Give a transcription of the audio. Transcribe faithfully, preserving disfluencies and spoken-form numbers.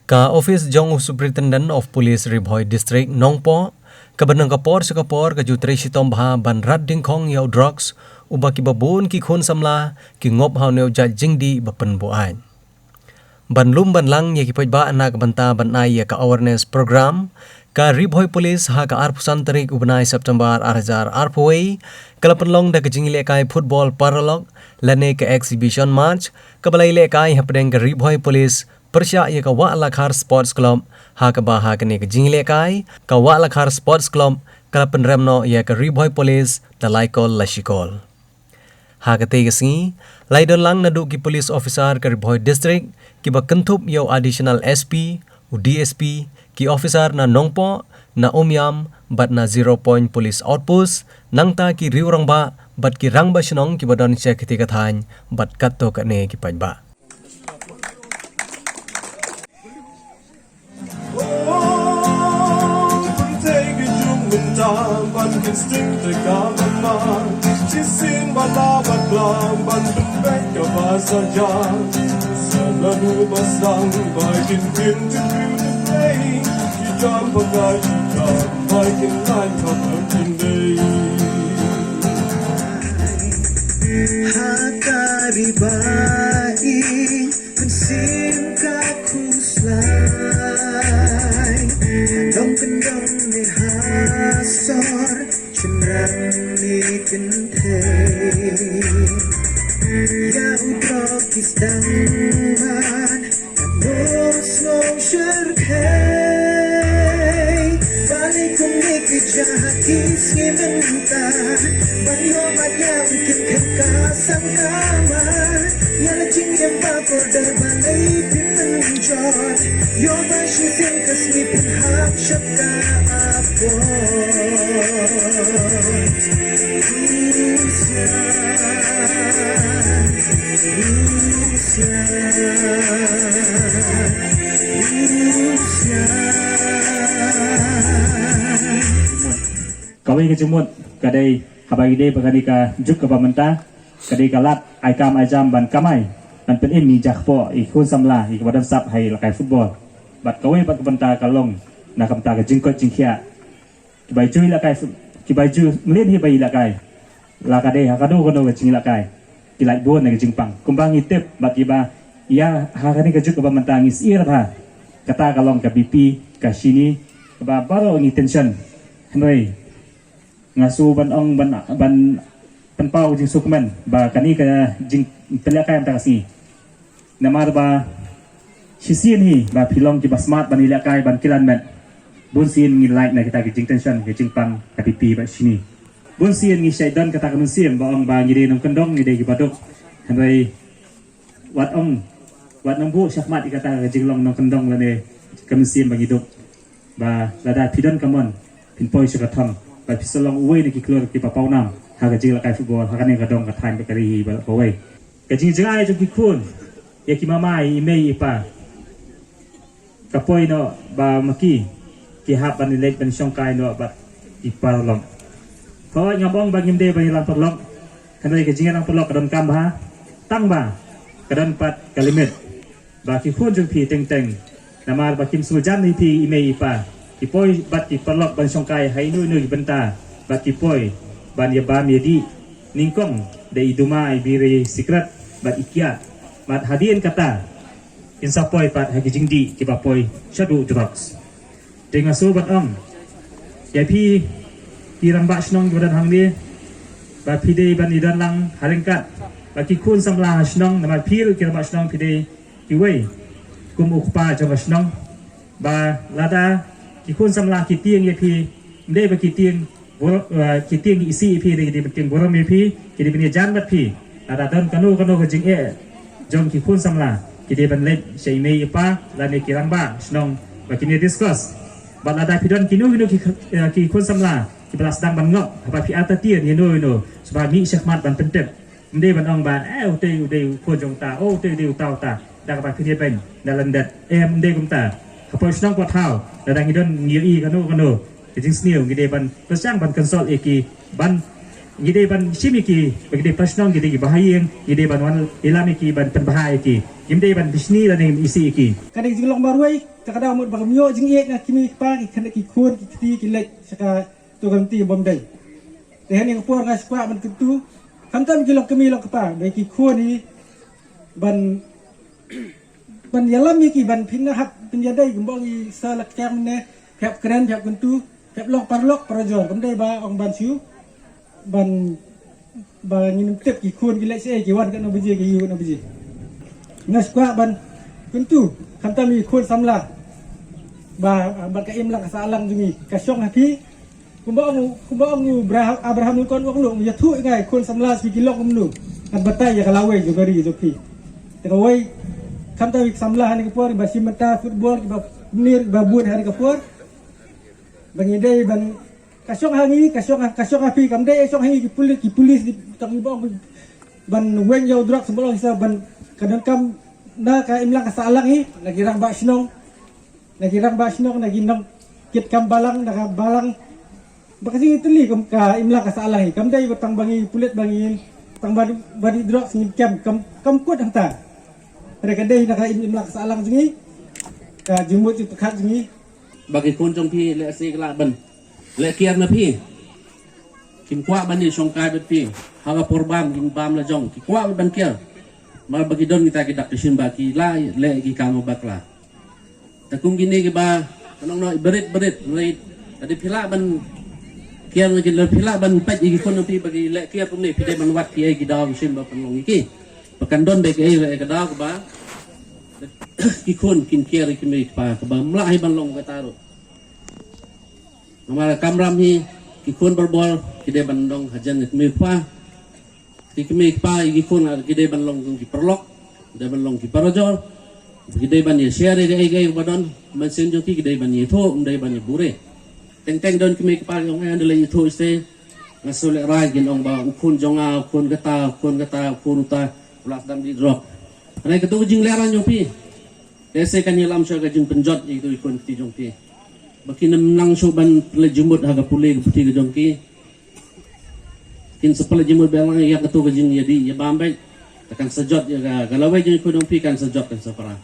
Ka office jong u Superintendent of Police Ri Bhoi District Nongpoh, kaba nang ka por sha ka por ka ju trei shitom bha ban rat dingkhong ïa u drugs, uba kiba bun ki khun samla ki ngop ha une u jait jingdih ba pynbuaid. Ban lum ban lang ïa ki paidbah na ka bynta ban ai ïa ka awareness program, ka Ri Bhoi Police ha ka arphew san tarik u bnai September ar hajar arphew wei, ka la pynlong da ka jingïalehkai football paralok, lane ka exhibition match, kaba la ïalehkai hapdeng ka Ri Bhoi Police pyrshah ïa ka Wah Lakhar Sports Club, ha kaba ha kane ka jingïalehkai, ka Wah Lakhar Sports Club ka la pynrem noh ïa ka Ri Bhoi Police da lai kol la shi kol. Ha katei ka sngi, la ïadon lang naduh ki police officer ka Ri Bhoi District, kiba kynthup ïa u Additional S P, u D S P, ki officer na Nongpoh, na Umiam, bad na Zero Point Police Outpost, nangta ki riew rangbah, bad ki rangbah shnong kiba don sha katei ka thaiñ, bad katto katne ki paidbah. Ha ka ri ba ïing, mynsiem ka khuslai. Ha dong kyndong ne ha sor, shynrang ne kynthei. Ïa u drok ki sdang man, Bos long shyrkhei. Balei kumne ki jia ha ki sngi mynta? Ban ïoh mat ïa u kim khen ka sam ka mar. Ïa la jingim ba kordor balei phi pynjot? Ïoh ba shisien ka sngi phin hap shap ka apot. Kawei ka jingmut ka dei haba ïadei bad kane ka juk kaba mynta, ka dei ka lad ai kam ai jam ban kamai, ban pynim ïa ki jaka kpoh, ïa ki khun samla, ïa kiba don sap ha ïalehkai football. Bad kawei pat ka bynta ka long na ka bynta ka jingkoit jingkhiah. Kiba ju ïalehkai, kiba ju mlien hi ba ïalehkai. La ka dei ha kano kano ka jingïalehkai, ki lait bun na ka jingpang. Kumba ngi tip bad kiba ïa ha kane ka juk kaba mynta ngi syier bha. Kata ka long ka B P, ka shini, kaba baroh ngi tension. Hynrei nga shu ban ong ban, ban pynpaw ka jingsngewkmen ba kane ka jingpynïalehkai mynta ka sngi. Namar ba shisien hi ba phi long kiba smat ban ïalehkai ban kilan met. Bun sien ngi lait na kita ki jingtension, ki jingpang, ka B P bad shini. Bun sien ngi shait don kata ka mynsiem ba ong ba ngi dei nongkyndong, ngi dei kiba duk. Hynrei wat ong, wat nang buh shakhmat ïa kata ka jinglong nongkyndong lane ka mynsiem ba ngi duk. Ba lada phi don ka mon, phin poi sha ka thong, ba phi sa long uwei na ki klur kiba pawnam ha ka jingïalehkai football ha kane ka dong ka thaiñ bad ka ri hi ba la kawei. Ka jingjngai jong ki khun ïa ki mama, i mei i pa, ka poi noh ba ma ki, ki hap ban leit ban shongkai noh bad ki paralok. Hooid, ngam ong ba ngim dei ban ïalang paralok, hynrei ka jingïalang paralok ka donkam bha, tang ba ka don pat ka limit. Ba ki khun jong phi teng teng, namar ba kim sngewjan ïa phi i mei i pa, ki poi bad ki paralok ban shongkai ha ino ino ki bynta, bad ki poi ban ïabam ïadih nyngkong da i duma, i biri, sikret bad i kiad. Bad hadien kata kin sa poi pat ha ki jingdih kiba poi shaduh drugs. Te nga shu ban ong ïa phi ki rangbah shnong kiba don hangne, ba phi dei ban ïadon lang ha ryngkat bad ki khun samla ha shnong, namar phi ruh ki rangbah shnong phi dei kiwei kum u kpa jong ka shnong. Ba lada ki khun samla ki tieng ïa phi, ym dei ba ki tieng bur-, eh, ki tieng isih ïa phi, dei ki dei ban tieng burom ïa phi, ki dei ban ïajan bad phi. Lada don kano kano ka jingeh jong ki khun samla, ki dei ban leit sha i mei i pa lane ki rangbah shnong ba kin ïa discuss. Bad lada phi don kino kino ki, eh, ki khun samla kiba la sdang ban ngop, haba phi artatien ïano ïano, shu ba mih shakhmat ban pyntip. Ym dei ban ong ba, eh, utei u dei u khun jong uta, oh, utei u dei uta uta, da kaba phin ïa beiñ da lyndet. Eh, ym dei kumta. Hapoh shnong hapoh thaw, lada ngi don, ngi ïohi kano kano ka jingsniew, ngi dei ban pyrshang ban consult ïa ki, ban Ngi dei ban shim ïa ki ba ki dei para shnong, ki dei ki bahaïing, ngi dei ban wan ïalam ïa ki, ban pynbha ïa ki. Ngim dei ban bishni lane ngim isih ïa ki. Ka dei ka jinglong marwei, ta ka daw mut ba ngam ïoh jingïeit na ki kmie ki kpa, ki khynnah ki khun ki kti ki leit sha ka tu ka lynti bym dei. Te ha kane ka por nga sngewkwah ban kyntu, khamtam ki longkmie longkpa, ba ki khun hi ban ban ïalam ïa ki, ban pynhap pynïadei, kumba ong i Sir Lakiang ne, pynhap kren, pynhap kyntu, pynhap long paralok parajor. Kam dei ba ong ban shu ban, ba ngin ym tip ki khun ki leit shaei, ki wan katno baje, ki ïoh katno baje. Nga sngewkwah ban kyntu, khamtam ïa ki khun samla ba, bad ka imlang ka sahlang jong ngi ka shong ha phi. Kumba ong, kumba ong u Abraham, Abraham Lincoln u ong, ïathuh ïa nga, khun samla shu ki long kumno, ngan batai ïa ka lawei jong ka ri jong phi. Te kawei, khamtam ïa ki samla ha kane ka por, ba shim bynta football, kiba pynïar, kiba bun ha kane ka por. Ba ngi dei ban, ka shong ha ngi, ka shong ha, ka shong ha phi, kam dei shong ha ngi ki pulit, ki pulis, di tang, kiba ong ban weng ïa u drok, symboh long isa ban, ka donkam na ka imlang ka sahlang hi, na ki rangbah shnong, na ki rangbah shnong, na ki nongkitkam balang, na ka balang. Ba ka jingïatylli kum ka imlang ka sahlang hi. Kam dei ba tang ba ngi pulit ba ngi, tang ba, ba dih drok sngewsih kem, kam, kam kut hangta. Hynrei ka dei na ka im-, imlang ka sahlang jong ngi, ka jingmut jingpyrkhat jong ngi. Ba ki khun jong phi lehse ki lah ban leh kiar na phi. Kim kwah ban ïashongkai bad phi. Ha ka por bam kin bam la jong. Ki kwah ban kiar. Namar ba ki don kita ki dak ki shin ba ki la leh ki kam bakla. Te kum kine kiba, ka nongno barit barit, barit. Lada phi lah ban kiar, lada phi lah ban peit ïa ki khun jong phi ba ki leh kiar kumne, phi dei ban wad kiei ki daw ki shin ba pynlong ïa ki. Ba kan don beit kiei, ïa ka daw kaba ki khun kin kiar ïa ki mei ki pa, kaba ym lah hi ban long kata ruh. Namar ka kamram hi, ki khun baroh ki dei ban long hajan ki mei ki pa. Ki kmie ki kpa, ki khun, ki dei ban long ki paralok, dei ban long ki parajor. Ki dei ban ïa share ïa kaei kaei ba don, mynsiem jong ki, ki dei ban ïathuh, ym dei ban ïa bure. Teng teng don kmie ki kpa ki ong, eh, ynda la ïathuh shisha, nga shu lehrai, kin ong ba u khun jong nga, u khun kata, u khun kata, u khun uta u la sdang dih drok. Hynrei katu ka jinglehrai jong phi, te sa kan ïalam sha ka jingpynjot ïa kitu ki khun kti jong phi, ba kin ym nang shuh ban pynleit jingmut ha ka pule ka puthi ka jong ki. Kin sa pynleit jingmut biang lang ïa katu ka jingïadih ïabam beit. Te kan sa jot ïa ka, ka lawei jong ki khun jong phi kan sa jot, kan sa pra.